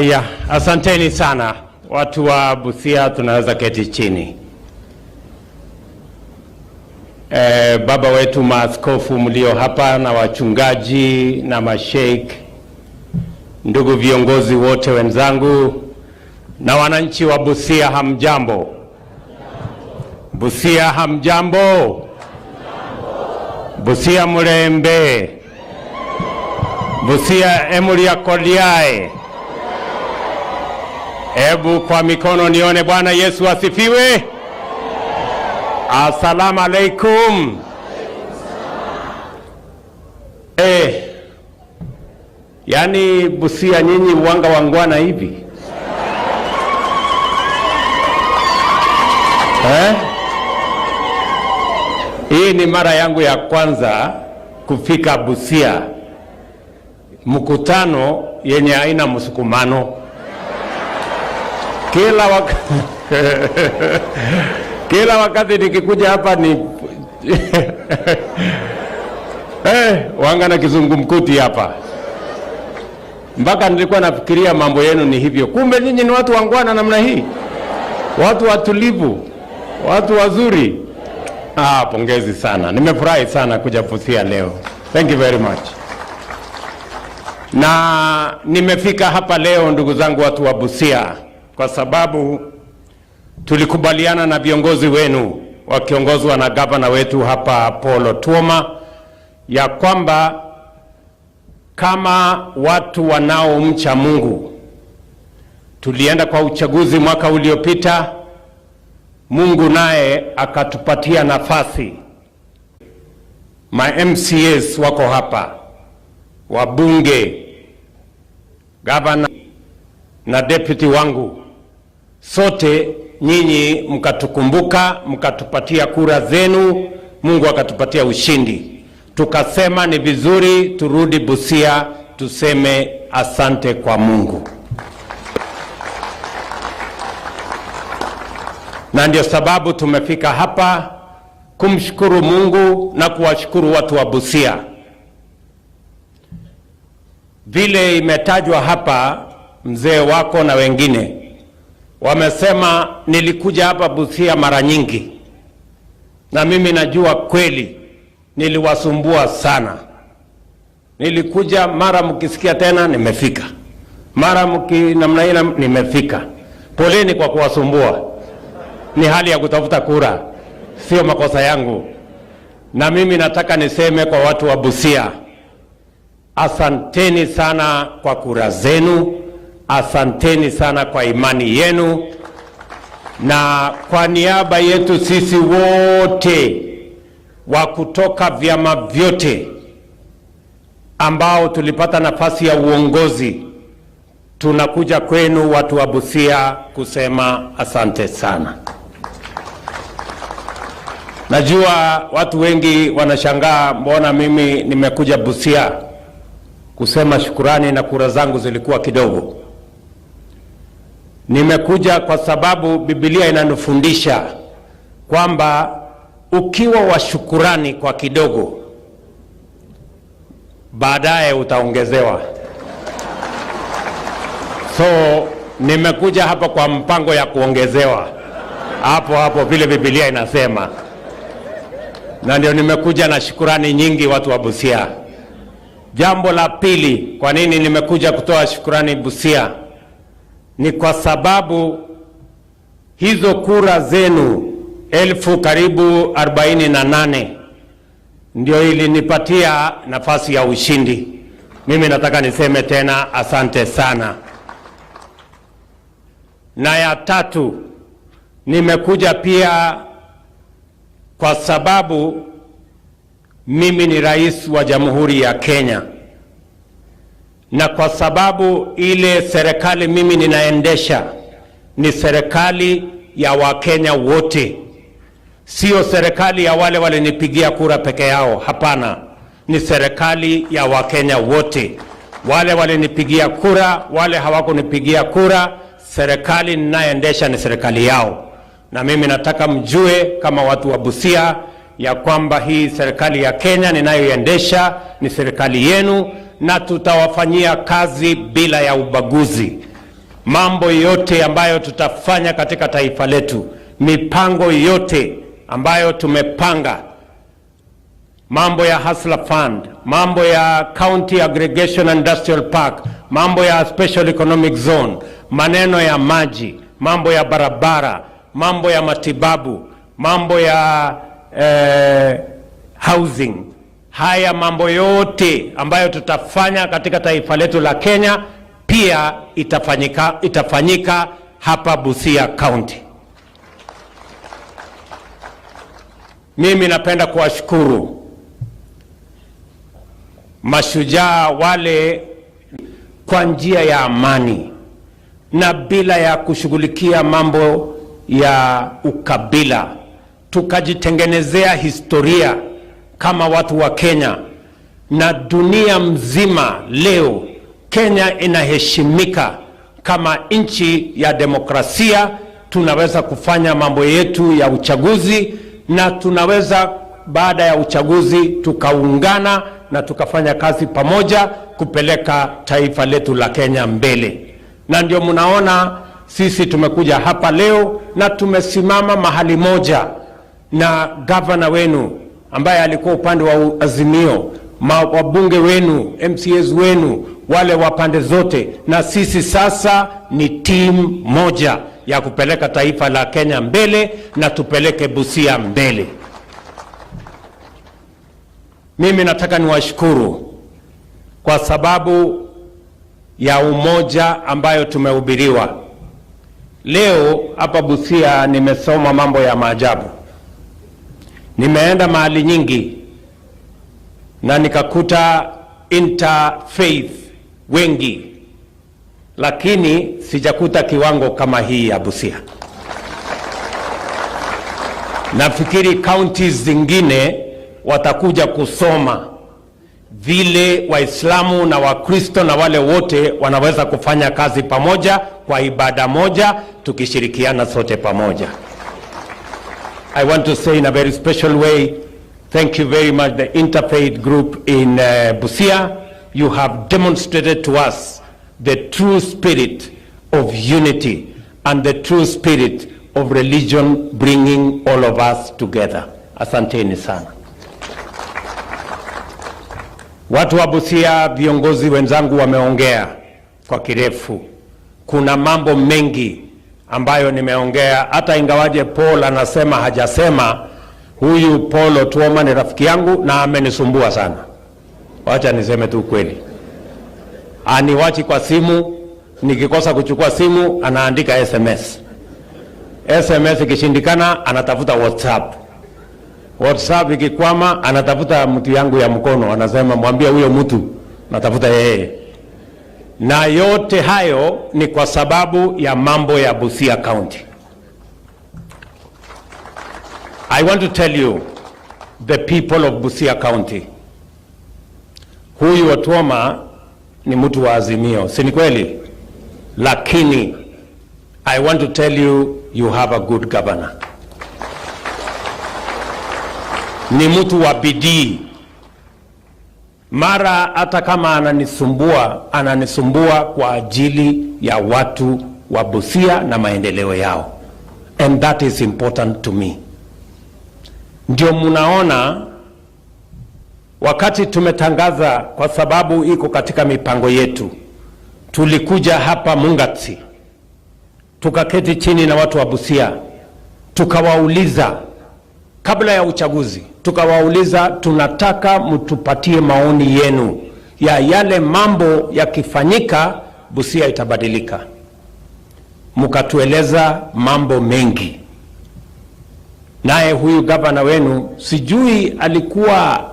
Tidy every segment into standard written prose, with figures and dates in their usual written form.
Haya, asanteni sana watu wa Busia, tunaweza keti chini. Baba wetu maaskofu mlio hapa na wachungaji na masheikh, ndugu viongozi wote wenzangu na wananchi wa Busia, hamjambo? Busia hamjambo? Busia mulembe? Busia emulia kodiae? Hebu kwa mikono nione. Bwana Yesu asifiwe. Asalamu alaikum. Yani Busia nyinyi uwanga wangwana hivi eh? Hii ni mara yangu ya kwanza kufika Busia, mkutano yenye haina msukumano. Kila wakati nikikuja hapa ni wanga na kizungumkuti hapa, mpaka nilikuwa nafikiria mambo yenu ni hivyo, kumbe nyinyi ni watu wangwana namna hii, watu watulivu, watu wazuri. Ah, pongezi sana, nimefurahi sana kuja Busia leo. Thank you very much. Na nimefika hapa leo, ndugu zangu watu wa Busia, kwa sababu tulikubaliana na viongozi wenu wakiongozwa na gavana wetu hapa Paul Otuoma ya kwamba kama watu wanaomcha Mungu, tulienda kwa uchaguzi mwaka uliopita, Mungu naye akatupatia nafasi. Ma MCAs wako hapa, wabunge, gavana na deputy wangu, sote nyinyi mkatukumbuka, mkatupatia kura zenu, Mungu akatupatia ushindi. Tukasema ni vizuri turudi Busia tuseme asante kwa Mungu, na ndio sababu tumefika hapa kumshukuru Mungu na kuwashukuru watu wa Busia. Vile imetajwa hapa, mzee wako na wengine wamesema nilikuja hapa Busia mara nyingi, na mimi najua kweli niliwasumbua sana. Nilikuja mara mkisikia tena nimefika, mara mki namna hii nimefika. Poleni kwa kuwasumbua, ni hali ya kutafuta kura, sio makosa yangu. Na mimi nataka niseme kwa watu wa Busia, asanteni sana kwa kura zenu, asanteni sana kwa imani yenu, na kwa niaba yetu sisi wote wa kutoka vyama vyote ambao tulipata nafasi ya uongozi, tunakuja kwenu watu wa Busia kusema asante sana. Najua watu wengi wanashangaa mbona mimi nimekuja Busia kusema shukurani na kura zangu zilikuwa kidogo. Nimekuja kwa sababu Biblia inanifundisha kwamba ukiwa wa shukurani kwa kidogo, baadaye utaongezewa. So nimekuja hapa kwa mpango ya kuongezewa hapo hapo vile Biblia inasema, na ndio nimekuja na shukurani nyingi watu wa Busia. Jambo la pili, kwa nini nimekuja kutoa shukurani Busia, ni kwa sababu hizo kura zenu 48,000 ndio ilinipatia nafasi ya ushindi. Mimi nataka niseme tena asante sana. Na ya tatu, nimekuja pia kwa sababu mimi ni rais wa Jamhuri ya Kenya, na kwa sababu ile serikali mimi ninaendesha ni serikali ya Wakenya wote, sio serikali ya wale walinipigia kura peke yao. Hapana, ni serikali ya Wakenya wote, wale walinipigia kura, wale hawakunipigia kura. Serikali ninayoendesha ni serikali yao, na mimi nataka mjue kama watu wa Busia ya kwamba hii serikali ya Kenya ninayoiendesha ni serikali yenu, na tutawafanyia kazi bila ya ubaguzi. Mambo yote ambayo tutafanya katika taifa letu, mipango yote ambayo tumepanga, mambo ya Hustler Fund, mambo ya County Aggregation Industrial Park, mambo ya Special Economic Zone, maneno ya maji, mambo ya barabara, mambo ya matibabu, mambo ya housing. Haya mambo yote ambayo tutafanya katika taifa letu la Kenya pia itafanyika hapa Busia County. Mimi napenda kuwashukuru mashujaa wale kwa njia ya amani na bila ya kushughulikia mambo ya ukabila, tukajitengenezea historia kama watu wa Kenya na dunia mzima. Leo Kenya inaheshimika kama nchi ya demokrasia. Tunaweza kufanya mambo yetu ya uchaguzi na tunaweza baada ya uchaguzi tukaungana na tukafanya kazi pamoja kupeleka taifa letu la Kenya mbele. Na ndio mnaona sisi tumekuja hapa leo na tumesimama mahali moja na gavana wenu ambaye alikuwa upande wa Azimio, wabunge wenu, MCAs wenu, wale wa pande zote, na sisi sasa ni timu moja ya kupeleka taifa la Kenya mbele na tupeleke Busia mbele. Mimi nataka niwashukuru kwa sababu ya umoja ambayo tumehubiriwa leo hapa Busia. Nimesoma mambo ya maajabu, nimeenda mahali nyingi na nikakuta interfaith wengi, lakini sijakuta kiwango kama hii ya Busia. Nafikiri counties zingine watakuja kusoma vile Waislamu na Wakristo na wale wote wanaweza kufanya kazi pamoja kwa ibada moja, tukishirikiana sote pamoja. I want to say in a very special way, thank you very much the interfaith group in Busia. You have demonstrated to us the true spirit of unity and the true spirit of religion bringing all of us together. Asanteni sana. Watu wa Busia, viongozi wenzangu wameongea kwa kirefu. Kuna mambo mengi ambayo nimeongea, hata ingawaje Paul anasema hajasema. Huyu Paul Otuoma ni rafiki yangu na amenisumbua sana, wacha niseme tu kweli. Aniwachi kwa simu, nikikosa kuchukua simu anaandika SMS. SMS ikishindikana anatafuta WhatsApp. WhatsApp ikikwama anatafuta mtu yangu ya mkono, anasema mwambie huyo mtu natafuta yeye. Na yote hayo ni kwa sababu ya mambo ya Busia County. I want to tell you the people of Busia County, huyu Otuoma ni mtu wa Azimio, si ni kweli? Lakini I want to tell you, you have a good governor. Ni mtu wa bidii. Mara hata kama ananisumbua, ananisumbua kwa ajili ya watu wa Busia na maendeleo yao, and that is important to me. Ndio munaona wakati tumetangaza, kwa sababu iko katika mipango yetu, tulikuja hapa Mungatsi tukaketi chini na watu wa Busia tukawauliza kabla ya uchaguzi, tukawauliza tunataka mtupatie maoni yenu ya yale mambo yakifanyika Busia itabadilika. Mkatueleza mambo mengi, naye huyu gavana wenu sijui alikuwa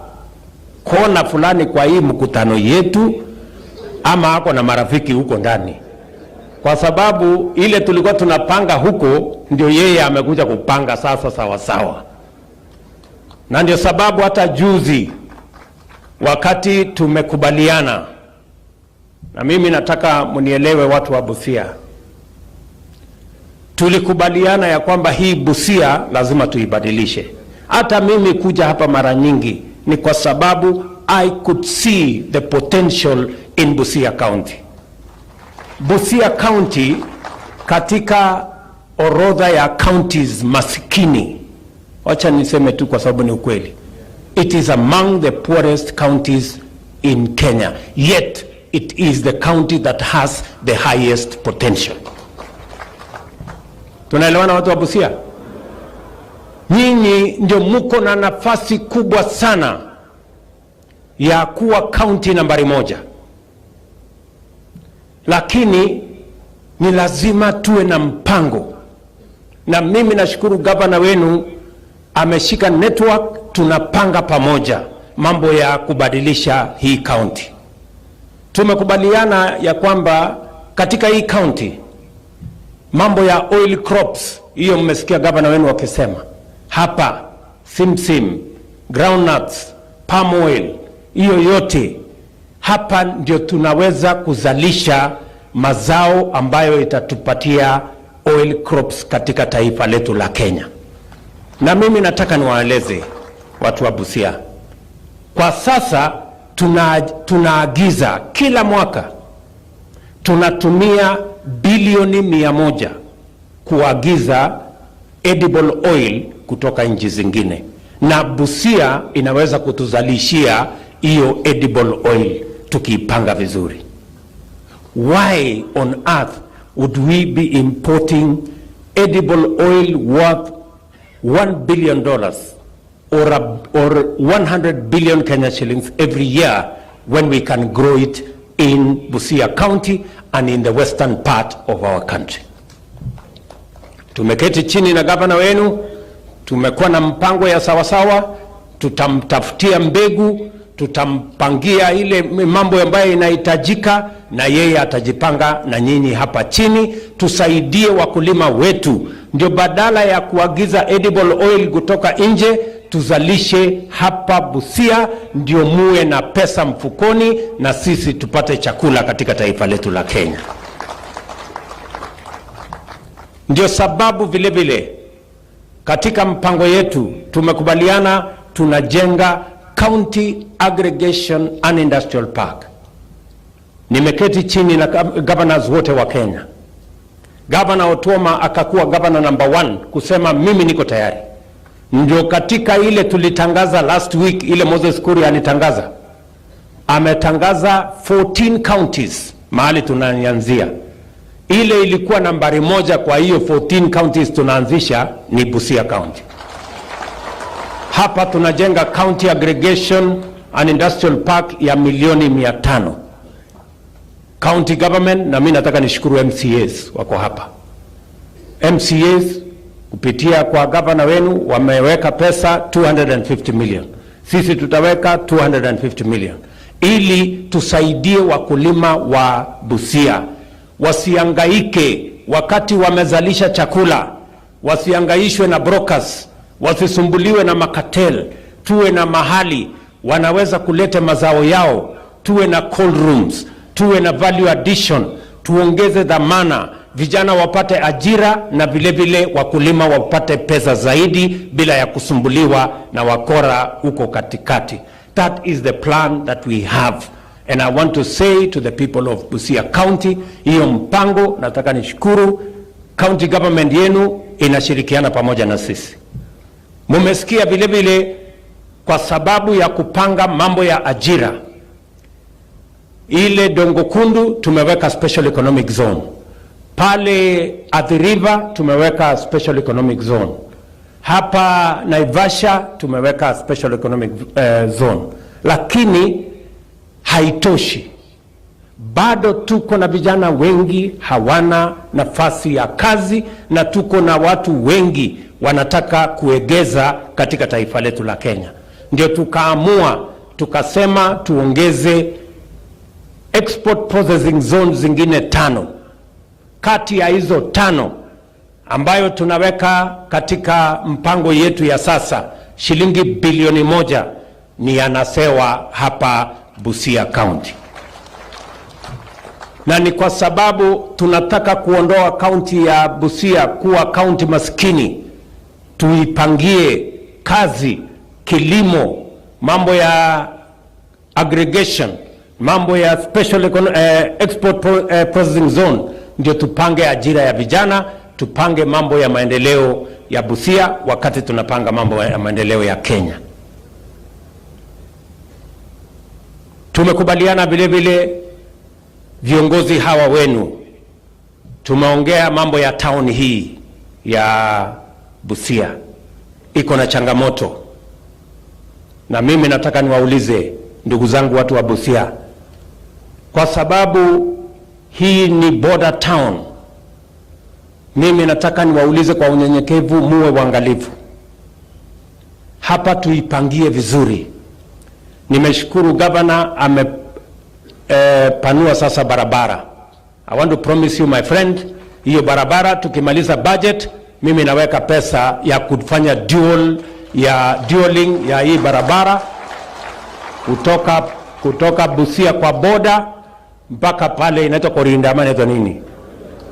kona fulani kwa hii mkutano yetu ama ako na marafiki huko ndani, kwa sababu ile tulikuwa tunapanga huko ndio yeye amekuja kupanga sasa sawa sawa. Na ndio sababu hata juzi wakati tumekubaliana, na mimi nataka mnielewe watu wa Busia, tulikubaliana ya kwamba hii Busia lazima tuibadilishe. Hata mimi kuja hapa mara nyingi ni kwa sababu I could see the potential in Busia County. Busia County katika orodha ya counties masikini, wacha niseme tu kwa sababu ni ukweli, it is among the poorest counties in Kenya, yet it is the county that has the highest potential. Tunaelewana, watu wa Busia? Nyinyi ndio muko na nafasi kubwa sana ya kuwa county nambari moja, lakini ni lazima tuwe na mpango, na mimi nashukuru gavana wenu ameshika network, tunapanga pamoja mambo ya kubadilisha hii county. Tumekubaliana ya kwamba katika hii county mambo ya oil crops, hiyo mmesikia gavana wenu wakisema hapa, simsim, groundnuts, palm oil, hiyo yote hapa ndio tunaweza kuzalisha mazao ambayo itatupatia oil crops katika taifa letu la Kenya. Na mimi nataka niwaeleze watu wa Busia, kwa sasa tunaagiza kila mwaka tunatumia bilioni 100 kuagiza edible oil kutoka nchi zingine, na Busia inaweza kutuzalishia hiyo edible oil tukiipanga vizuri. Why on earth would we be importing edible oil worth $1 billion or 100 billion Kenya shillings every year when we can grow it in Busia County and in the western part of our country? Tumeketi chini na gavana wenu, tumekuwa na mpango ya sawasawa, tutamtafutia mbegu, tutampangia ile mambo ambayo inahitajika, na yeye atajipanga na nyinyi hapa chini, tusaidie wakulima wetu, ndio badala ya kuagiza edible oil kutoka nje tuzalishe hapa Busia, ndio muwe na pesa mfukoni na sisi tupate chakula katika taifa letu la Kenya. Ndio sababu vile vile katika mpango yetu tumekubaliana tunajenga County Aggregation and Industrial Park. Nimeketi chini na governors wote wa Kenya. Governor Otuoma akakuwa governor number one kusema, "Mimi niko tayari." Ndio katika ile tulitangaza last week, ile Moses Kuria alitangaza, ametangaza 14 counties mahali tunaanzia. Ile ilikuwa nambari moja kwa hiyo 14 counties tunaanzisha ni Busia County. Hapa tunajenga County Aggregation and Industrial Park ya milioni 500. County government, na mimi nataka nishukuru MCAs wako hapa. MCAs kupitia kwa gavana wenu wameweka pesa 250 million. Sisi tutaweka 250 million ili tusaidie wakulima wa Busia wasiangaike wakati wamezalisha chakula, wasiangaishwe na brokers, wasisumbuliwe na macartel. Tuwe na mahali wanaweza kuleta mazao yao, tuwe na cold rooms, tuwe na value addition, tuongeze dhamana, vijana wapate ajira na vile vile wakulima wapate pesa zaidi bila ya kusumbuliwa na wakora huko katikati. That is the plan that we have. And I want to say to the people of Busia County, hiyo mpango nataka nishukuru county government yenu inashirikiana pamoja na sisi. Mumesikia vile vile kwa sababu ya kupanga mambo ya ajira, ile Dongo Kundu tumeweka special economic zone, pale Athi River tumeweka special economic zone, hapa Naivasha tumeweka special economic zone, lakini haitoshi. Bado tuko na vijana wengi hawana nafasi ya kazi, na tuko na watu wengi wanataka kuwekeza katika taifa letu la Kenya. Ndio tukaamua tukasema tuongeze export processing zone zingine tano. Kati ya hizo tano ambayo tunaweka katika mpango yetu ya sasa, shilingi bilioni 1 ni ya Nasewa hapa Busia County, na ni kwa sababu tunataka kuondoa kaunti ya Busia kuwa kaunti maskini, tuipangie kazi, kilimo, mambo ya aggregation. Mambo ya special export processing zone, ndio tupange ajira ya vijana, tupange mambo ya maendeleo ya Busia wakati tunapanga mambo ya maendeleo ya Kenya. Tumekubaliana vile vile viongozi hawa wenu, tumeongea mambo ya town hii ya Busia iko na changamoto, na mimi nataka niwaulize ndugu zangu watu wa Busia, kwa sababu hii ni border town. Mimi nataka niwaulize kwa unyenyekevu, muwe waangalifu hapa, tuipangie vizuri. Nimeshukuru gavana amepanua sasa barabara. I want to promise you, my friend, hiyo barabara tukimaliza budget, mimi naweka pesa ya kufanya dual ya dualing ya hii barabara kutoka Busia kwa boda mpaka pale inaitwa Korinda ama inaitwa nini?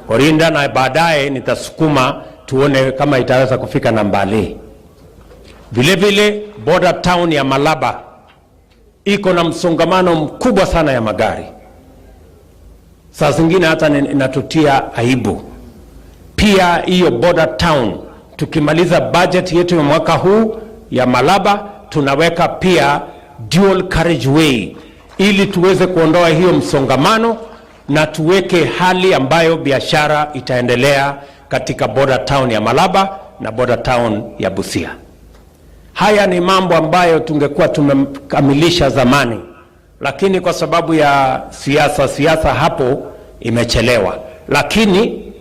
Korinda, na baadaye nitasukuma tuone kama itaweza kufika na Mbale. Vile vile border town ya Malaba iko na msongamano mkubwa sana ya magari, saa zingine hata inatutia aibu. Pia hiyo border town tukimaliza budget yetu ya mwaka huu ya Malaba, tunaweka pia dual carriageway ili tuweze kuondoa hiyo msongamano na tuweke hali ambayo biashara itaendelea katika border town ya Malaba na border town ya Busia. Haya ni mambo ambayo tungekuwa tumekamilisha zamani, lakini kwa sababu ya siasa siasa hapo imechelewa, lakini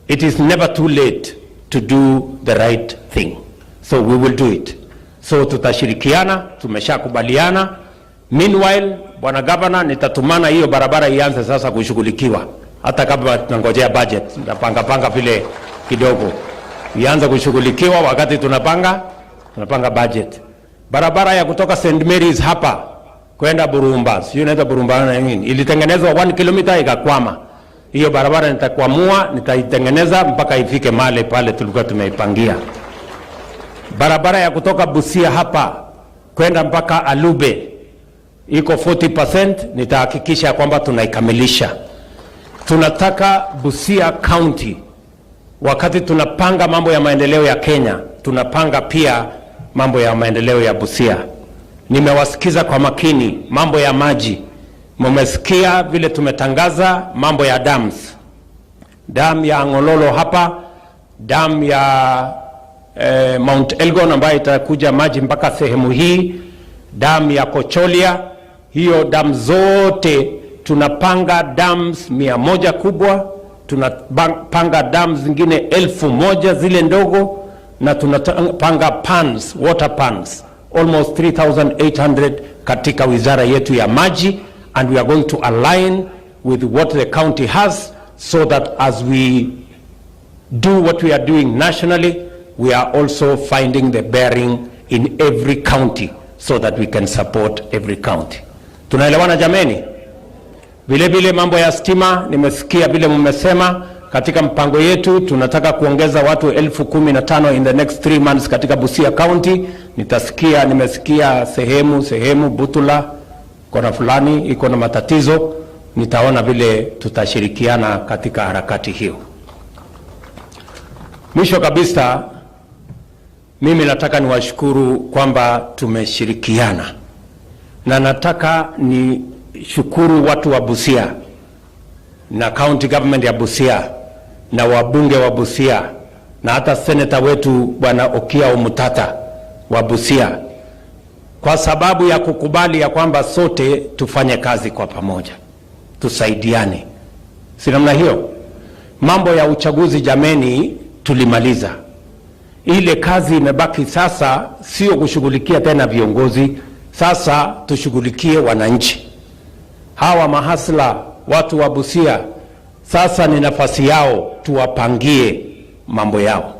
it is never too late to do the right thing, so we will do it. So tutashirikiana, tumeshakubaliana. Meanwhile, bwana governor, nitatumana hiyo barabara ianze sasa kushughulikiwa, hata kabla tunangojea budget, nitapanga panga vile kidogo ianze kushughulikiwa wakati tunapanga budget. Barabara ya kutoka St Mary's hapa kwenda Burumba, sio inaitwa Burumba na nini, ilitengenezwa 1 km ikakwama. Hiyo barabara nitakwamua, nitaitengeneza mpaka ifike mahali pale tulikuwa tumeipangia. Barabara ya kutoka Busia hapa kwenda mpaka Alube iko 40%, nitahakikisha kwamba tunaikamilisha. Tunataka Busia County, wakati tunapanga mambo ya maendeleo ya Kenya, tunapanga pia mambo ya maendeleo ya Busia. Nimewasikiza kwa makini mambo ya maji, mmesikia vile tumetangaza mambo ya dams, dam ya Ngololo hapa, dam ya Mount Elgon ambayo itakuja maji mpaka sehemu hii, dam ya Kocholia. Hiyo dam zote tunapanga dams 100 kubwa, tunapanga dams zingine 1000 zile ndogo, na tunapanga pans, water pans almost 3800 katika wizara yetu ya maji, and we are going to align with what the county has so that as we do what we are doing nationally, we are also finding the bearing in every county so that we can support every county. Tunaelewana jameni? Vile vile mambo ya stima, nimesikia vile mmesema katika mpango yetu tunataka kuongeza watu 15,000 in the next 3 months katika Busia County. Nimesikia sehemu sehemu Butula kona fulani iko na matatizo, nitaona vile tutashirikiana katika harakati hiyo. Mwisho kabisa, mimi nataka niwashukuru kwamba tumeshirikiana na nataka nishukuru watu wa Busia na county government ya Busia na wabunge wa Busia na hata seneta wetu bwana Okiya Omtatah wa Busia kwa sababu ya kukubali ya kwamba sote tufanye kazi kwa pamoja, tusaidiane, si namna hiyo? Mambo ya uchaguzi jameni, tulimaliza. Ile kazi imebaki sasa, sio kushughulikia tena viongozi, sasa tushughulikie wananchi hawa mahasla, watu wa Busia. Sasa ni nafasi yao, tuwapangie mambo yao.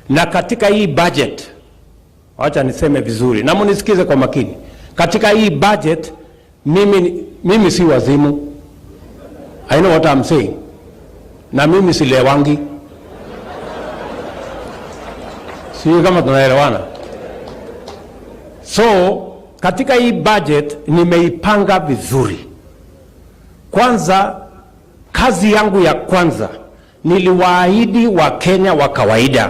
Na katika hii budget, wacha niseme vizuri na munisikize kwa makini. Katika hii budget, mimi si wazimu, I know what I'm saying, na mimi silewangi, sijui kama tunaelewana. So Katika hii budget nimeipanga vizuri. Kwanza, kazi yangu ya kwanza niliwaahidi Wakenya wa kawaida,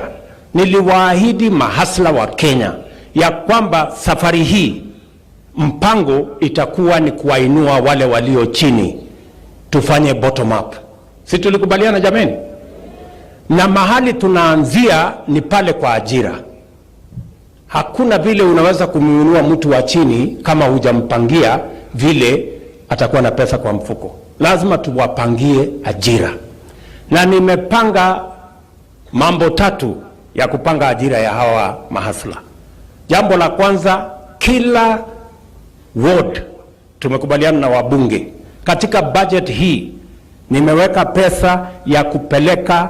niliwaahidi mahasla wa Kenya ya kwamba safari hii mpango itakuwa ni kuwainua wale walio chini, tufanye bottom up. Si tulikubaliana jameni? Na mahali tunaanzia ni pale kwa ajira. Hakuna vile unaweza kumuinua mtu wa chini kama hujampangia vile atakuwa na pesa kwa mfuko. Lazima tuwapangie ajira, na nimepanga mambo tatu ya kupanga ajira ya hawa mahasla. Jambo la kwanza, kila ward tumekubaliana na wabunge katika budget hii, nimeweka pesa ya kupeleka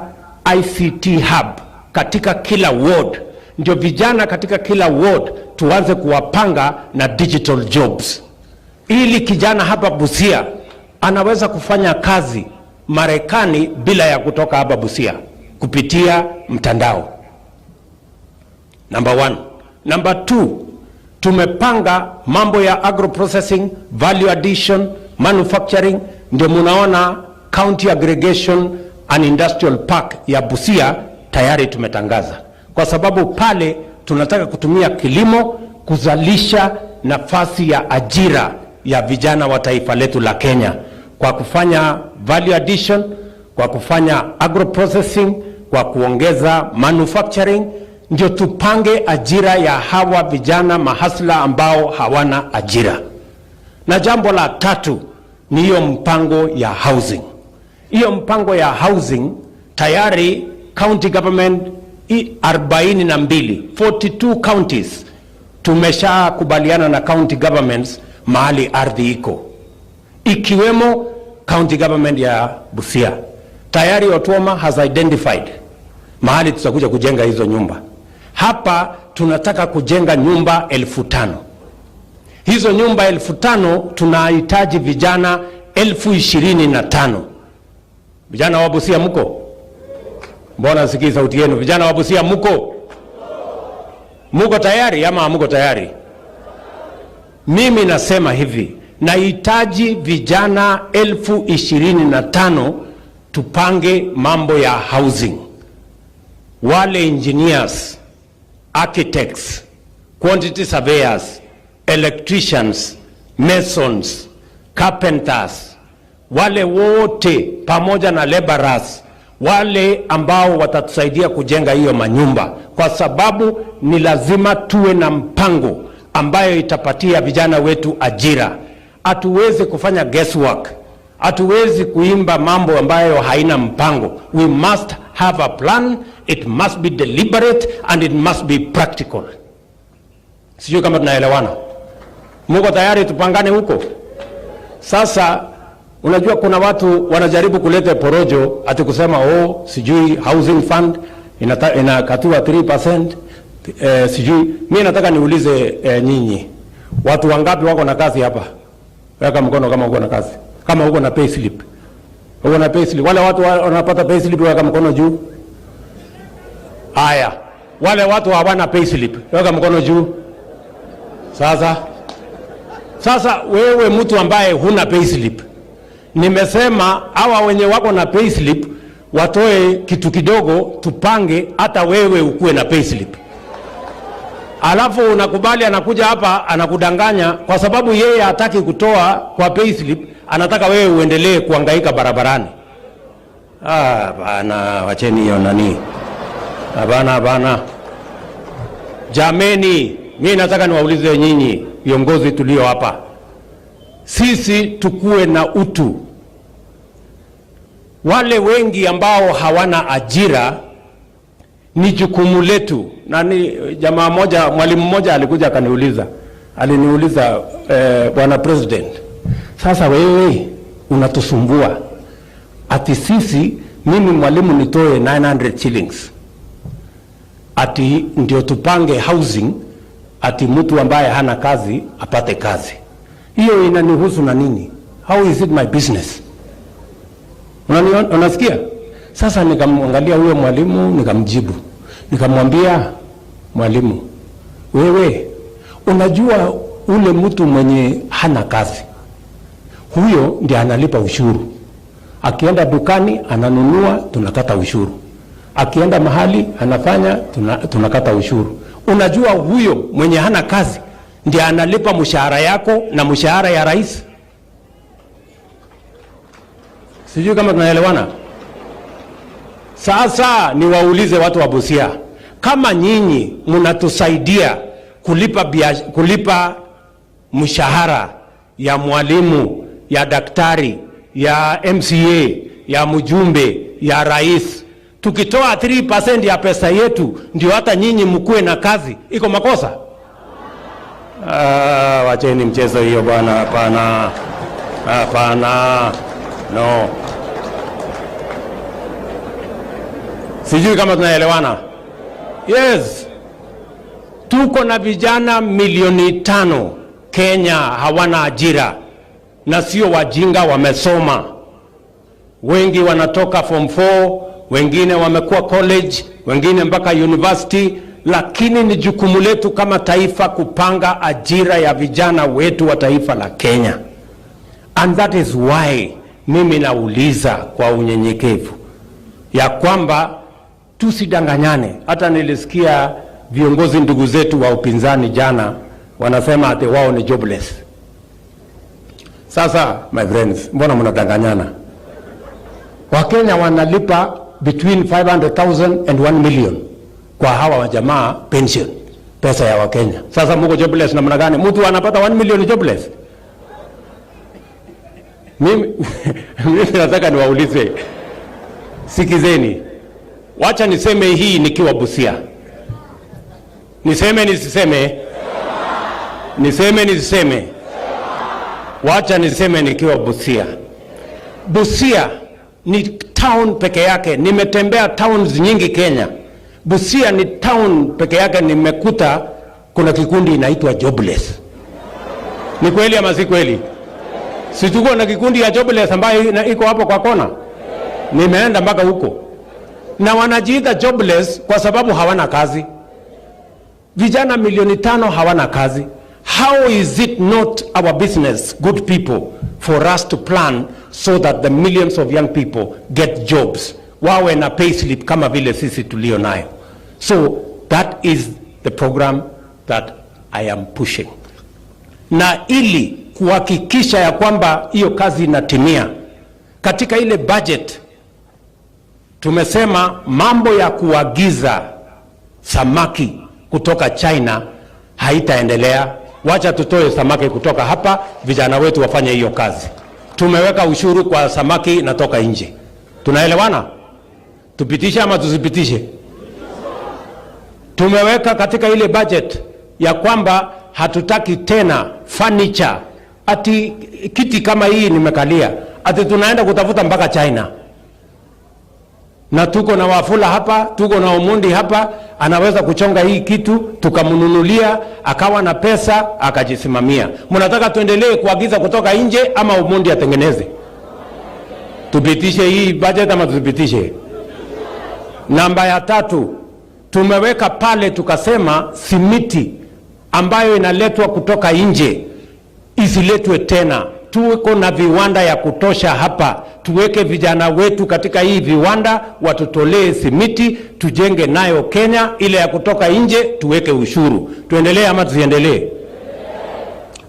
ICT hub katika kila ward, ndio vijana katika kila ward tuanze kuwapanga na digital jobs, ili kijana hapa Busia anaweza kufanya kazi Marekani bila ya kutoka hapa Busia kupitia mtandao. Number one. Number two, tumepanga mambo ya agro processing, value addition, manufacturing. Ndio munaona County Aggregation and Industrial Park ya Busia tayari tumetangaza, kwa sababu pale tunataka kutumia kilimo kuzalisha nafasi ya ajira ya vijana wa taifa letu la Kenya kwa kufanya value addition, kwa kufanya agro processing, kwa kuongeza manufacturing, ndio tupange ajira ya hawa vijana mahasla ambao hawana ajira. Na jambo la tatu ni hiyo mpango ya housing. Hiyo mpango ya housing tayari county government 42, 42 counties tumeshakubaliana na county governments mahali ardhi iko, ikiwemo county government ya Busia. Tayari Otuoma has identified mahali tutakuja kujenga hizo nyumba. Hapa tunataka kujenga nyumba 5,000. Hizo nyumba 5,000 tunahitaji vijana 25,000. Vijana wa Busia mko? Mbona sikii sauti yenu? Vijana wa Busia mko? Muko tayari ama hamuko tayari? Mimi nasema hivi, nahitaji vijana 25,000 tupange mambo ya housing. Wale engineers, architects, quantity surveyors, electricians, masons, carpenters, wale wote pamoja na laborers, wale ambao watatusaidia kujenga hiyo manyumba, kwa sababu ni lazima tuwe na mpango ambayo itapatia vijana wetu ajira. Hatuwezi kufanya guesswork, hatuwezi kuimba mambo ambayo haina mpango. We must have a plan, it must be deliberate and it must be practical. Sijui kama tunaelewana. Muko tayari tupangane huko? Sasa unajua kuna watu wanajaribu kuleta porojo ati kusema, oh, sijui housing fund inakatiwa 3%, sijui. Mimi nataka niulize, nyinyi watu wangapi wako na kazi hapa? Weka mkono kama uko na kazi, kama uko na pay slip. Uko na pay slip. Wale watu wanapata pay slip, weka mkono juu. Haya, wale watu hawana pay slip, weka mkono juu. Sasa wewe mtu ambaye huna pay slip, nimesema hawa wenye wako na pay slip watoe kitu kidogo, tupange hata wewe ukuwe na pay slip. Alafu unakubali, anakuja hapa anakudanganya, kwa sababu yeye hataki kutoa kwa pay slip, anataka wewe uendelee kuhangaika barabarani. Ah, bana, wacheni hiyo nani. Hapana, hapana. Jameni, mi nataka niwaulize nyinyi viongozi tulio hapa, sisi tukuwe na utu. Wale wengi ambao hawana ajira ni jukumu letu. Na ni jamaa moja, mwalimu mmoja alikuja akaniuliza, aliniuliza, "Bwana President, sasa wewe unatusumbua ati sisi, mimi mwalimu nitoe 900 shillings ati ndio tupange housing, ati mtu ambaye hana kazi apate kazi. Hiyo inanihusu na nini? How is it my business?" Unasikia? Sasa nikamwangalia huyo mwalimu nikamjibu, nikamwambia, "Mwalimu, wewe unajua Ule mtu mwenye hana kazi, huyo ndiye analipa ushuru. Akienda dukani ananunua, tunakata ushuru. Akienda mahali anafanya, tunakata ushuru. Unajua huyo mwenye hana kazi ndiye analipa mshahara yako na mshahara ya rais. Sijui kama tunaelewana. Sasa niwaulize watu wa Busia, kama nyinyi mnatusaidia kulipa mshahara ya mwalimu, ya daktari, ya MCA, ya mjumbe, ya rais, tukitoa 3% ya pesa yetu ndio hata nyinyi mkuwe na kazi, iko makosa? Ah, wacheni mchezo hiyo bwana. Hapana, hapana, no. Sijui kama tunaelewana. Yes, tuko na vijana milioni 5 Kenya hawana ajira, na sio wajinga, wamesoma. Wengi wanatoka form 4, wengine wamekuwa college, wengine mpaka university, lakini ni jukumu letu kama taifa kupanga ajira ya vijana wetu wa taifa la Kenya. And that is why mimi nauliza kwa unyenyekevu ya kwamba tusidanganyane. Hata nilisikia viongozi ndugu zetu wa upinzani jana wanasema ati wao ni jobless. Sasa my friends, mbona mnadanganyana? Wakenya wanalipa between 500,000 and 1 million kwa hawa wajamaa pension, pesa ya Wakenya. Sasa muko jobless namna gani? Mtu anapata 1 million jobless? Mimi nataka niwaulize, sikizeni, wacha niseme hii nikiwa Busia. Niseme nisiseme? Niseme nisiseme? Wacha niseme nikiwa Busia. Busia ni town peke yake. Nimetembea towns nyingi Kenya. Busia ni town peke yake nimekuta kuna kikundi inaitwa jobless. Ni kweli ama si kweli? Si tuko na kikundi ya jobless ambayo iko hapo kwa kona? Nimeenda mpaka huko, na wanajiita jobless kwa sababu hawana kazi. Vijana milioni 5 hawana kazi. How is it not our business, good people, for us to plan so that the millions of young people get jobs, wawe na payslip kama vile sisi tulio nayo? So that is the program that I am pushing, na ili kuhakikisha ya kwamba hiyo kazi inatimia, katika ile budget tumesema mambo ya kuagiza samaki kutoka China haitaendelea. Wacha tutoe samaki kutoka hapa, vijana wetu wafanye hiyo kazi. Tumeweka ushuru kwa samaki inatoka nje. Tunaelewana? Tupitishe ama tusipitishe? Tumeweka katika ile budget ya kwamba hatutaki tena furniture, ati kiti kama hii nimekalia, ati tunaenda kutafuta mpaka China na tuko na Wafula hapa, tuko na Omondi hapa, anaweza kuchonga hii kitu tukamnunulia, akawa na pesa akajisimamia. Mnataka tuendelee kuagiza kutoka nje ama Omondi atengeneze? Tupitishe hii budget ama tusipitishe? Namba ya tatu tumeweka pale, tukasema simiti ambayo inaletwa kutoka nje isiletwe tena. Tuko na viwanda ya kutosha hapa, tuweke vijana wetu katika hii viwanda, watutolee simiti tujenge nayo Kenya. Ile ya kutoka nje tuweke ushuru. Tuendelee ama tusiendelee?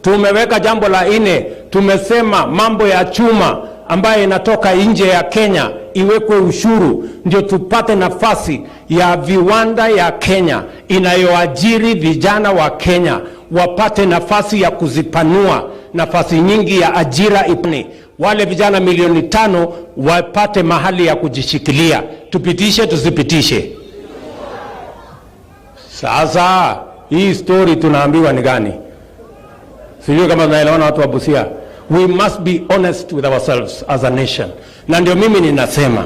Tumeweka jambo la nne, tumesema mambo ya chuma ambayo inatoka nje ya Kenya iwekwe ushuru, ndio tupate nafasi ya viwanda ya Kenya inayoajiri vijana wa Kenya wapate nafasi ya kuzipanua, nafasi nyingi ya ajira ipne, wale vijana milioni 5 wapate mahali ya kujishikilia. Tupitishe tusipitishe? Sasa hii story tunaambiwa ni gani? Sijui kama tunaelewana watu wa Busia. We must be honest with ourselves as a nation. Na ndio mimi ninasema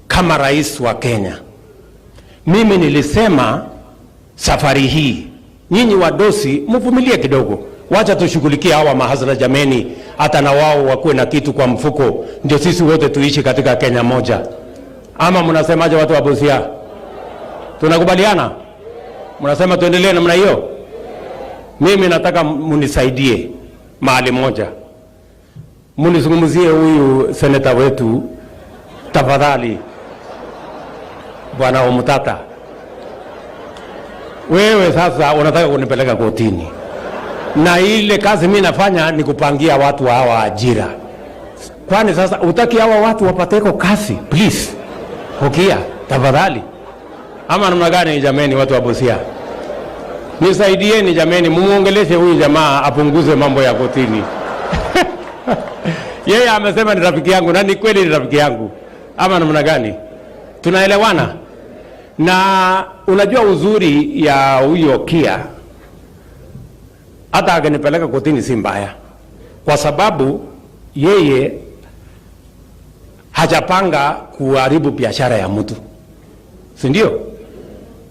kama rais wa Kenya, mimi nilisema safari hii nyinyi wadosi mvumilie kidogo, wacha tushughulikie hawa mahasla jameni, hata na wao wakuwe na kitu kwa mfuko, ndio sisi wote tuishi katika Kenya moja. Ama mnasemaje watu wa Busia? Tunakubaliana? Mnasema tuendelee namna hiyo? Mimi nataka munisaidie mahali moja, munizungumzie huyu seneta wetu tafadhali, Bwana Omutata. Wewe sasa unataka kunipeleka kotini, na ile kazi mimi nafanya ni kupangia watu hawa ajira. Kwani sasa utaki hawa watu wapateko kazi? Please, Okiya tafadhali, ama namna gani? Jameni, watu wa Busia, nisaidieni jameni, mumuongeleshe huyu jamaa apunguze mambo ya kotini. Yeye amesema ni rafiki yangu na ni kweli ni rafiki yangu, ama namna gani? Tunaelewana? Na unajua uzuri ya huyo Okiya, hata akinipeleka kotini si mbaya, kwa sababu yeye hajapanga kuharibu biashara ya mtu, si ndio?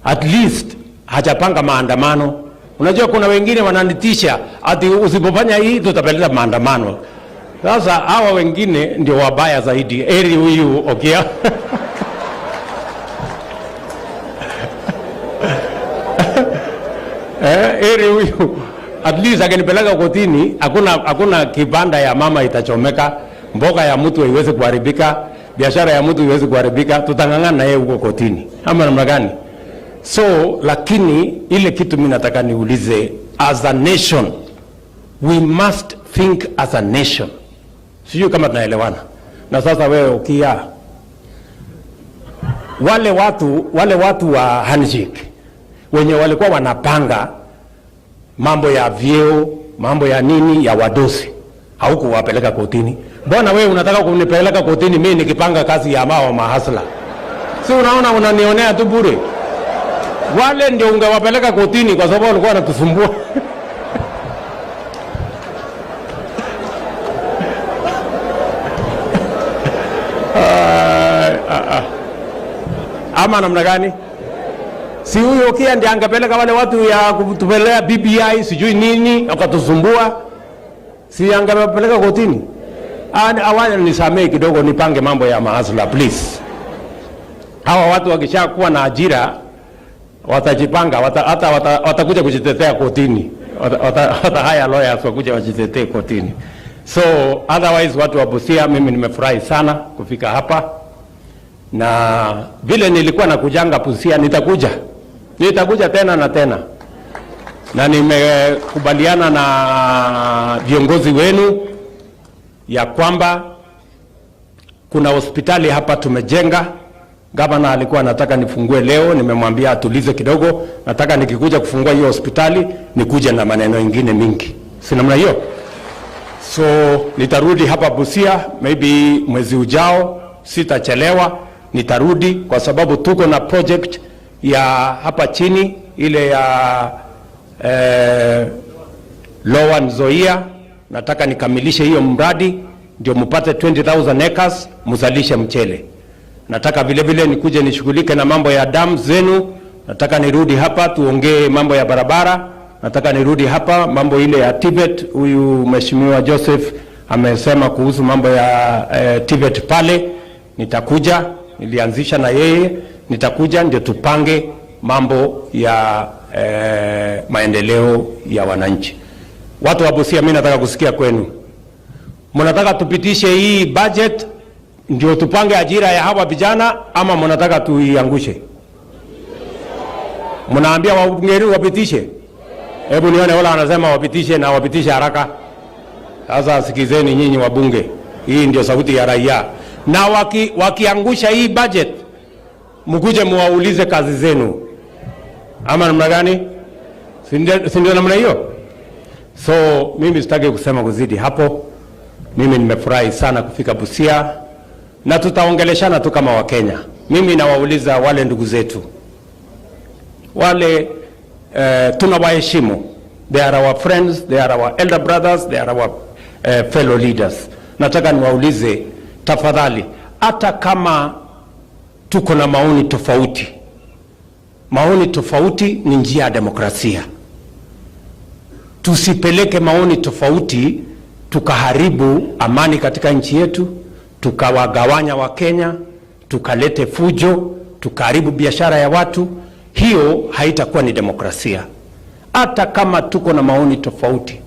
At least hajapanga maandamano. Unajua kuna wengine wananitisha ati usipofanya hii tutapeleka maandamano. Sasa hawa wengine ndio wabaya zaidi. Eri huyu Okiya. Eri huyu at least akinipeleka kotini, hakuna kibanda ya mama itachomeka, mboga ya mtu haiwezi kuharibika, biashara ya mtu haiwezi kuharibika, tutang'ang'ana na yeye huko kotini, ama namna gani? So lakini ile kitu mimi nataka niulize, as a nation we must think as a nation. Sijui kama tunaelewana. Na sasa wewe Okiya, wale watu wa handshake wenye walikuwa wanapanga mambo ya vyeo, mambo ya nini ya wadosi, haukuwapeleka kotini. Mbona wewe unataka kunipeleka kotini mimi nikipanga kazi ya mao mahasla? Si unaona unanionea tu bure. Wale ndio ungewapeleka kotini kwa sababu walikuwa wanatusumbua. Ama namna gani? Si huyo Okiya ndiye angepeleka wale watu ya kutupelea BBI sijui nini wakatusumbua, si angepeleka kotini? Awacha nisamee kidogo, nipange mambo ya mahasla please. Hawa watu wakishakuwa na ajira watajipanga, hata watakuja kujitetea kotini, wata hire lawyers wakuja wajitetee kotini. So otherwise, watu wa Busia, mimi nimefurahi sana kufika hapa, na vile nilikuwa nakujanga Busia, nitakuja tena na tena, na nimekubaliana na viongozi wenu ya kwamba kuna hospitali hapa tumejenga. Gavana alikuwa anataka nifungue leo, nimemwambia atulize kidogo. Nataka nikikuja kufungua hiyo hospitali nikuje na maneno ingine mingi, si namna hiyo? So nitarudi hapa Busia maybe mwezi ujao, sitachelewa, nitarudi kwa sababu tuko na project ya hapa chini ile ya Lower Nzoia. Nataka nikamilishe hiyo mradi ndio mpate 20,000 acres mzalishe mchele. Nataka vile vile nikuje nishughulike na mambo ya dam zenu. Nataka nirudi hapa tuongee mambo ya barabara. Nataka nirudi hapa mambo ile ya TVET. Huyu Mheshimiwa Joseph amesema kuhusu mambo ya TVET pale, nitakuja, nilianzisha na yeye, nitakuja ndio tupange mambo ya maendeleo ya wananchi. Watu wa Busia, mimi nataka kusikia kwenu, mnataka tupitishe hii budget ndio tupange ajira ya hawa vijana ama mnataka tuiangushe? Mnaambia wabunge wapitishe? Hebu nione wala wanasema wapitishe na wapitishe haraka. Sasa sikizeni nyinyi wabunge, hii ndio sauti ya raia. Na wakiangusha hii budget, mkuje muwaulize kazi zenu, ama namna gani? Si ndio namna hiyo? So mimi sitaki kusema kuzidi hapo. Mimi nimefurahi sana kufika Busia na tutaongeleshana tu kama Wakenya. Mimi nawauliza wale ndugu zetu wale, tunawaheshimu. They are our friends, they are our elder brothers, they are our fellow leaders. Nataka niwaulize tafadhali, hata kama tuko na maoni tofauti, maoni tofauti ni njia ya demokrasia. Tusipeleke maoni tofauti tukaharibu amani katika nchi yetu, tukawagawanya Wakenya, tukalete fujo, tukaharibu biashara ya watu. Hiyo haitakuwa ni demokrasia. Hata kama tuko na maoni tofauti,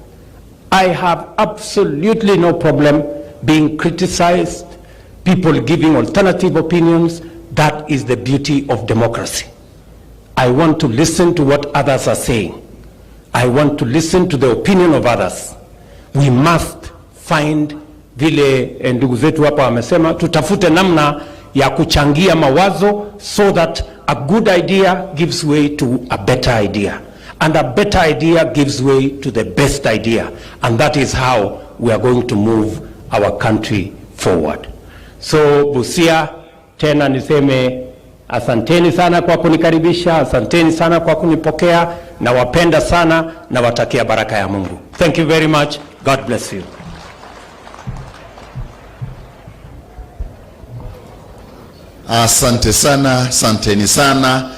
I have absolutely no problem being criticized, people giving alternative opinions. That is the beauty of democracy. I want to listen to what others are saying. I want to listen to the opinion of others. We must find, vile ndugu zetu hapa wamesema, tutafute namna ya kuchangia mawazo so that a good idea gives way to a better idea and a better idea gives way to the best idea, and that is how we are going to move our country forward. So Busia, tena niseme asanteni sana kwa kunikaribisha, asanteni sana kwa kunipokea, nawapenda sana, nawatakia baraka ya Mungu. Thank you very much. God bless you. Asante sana, asanteni sana.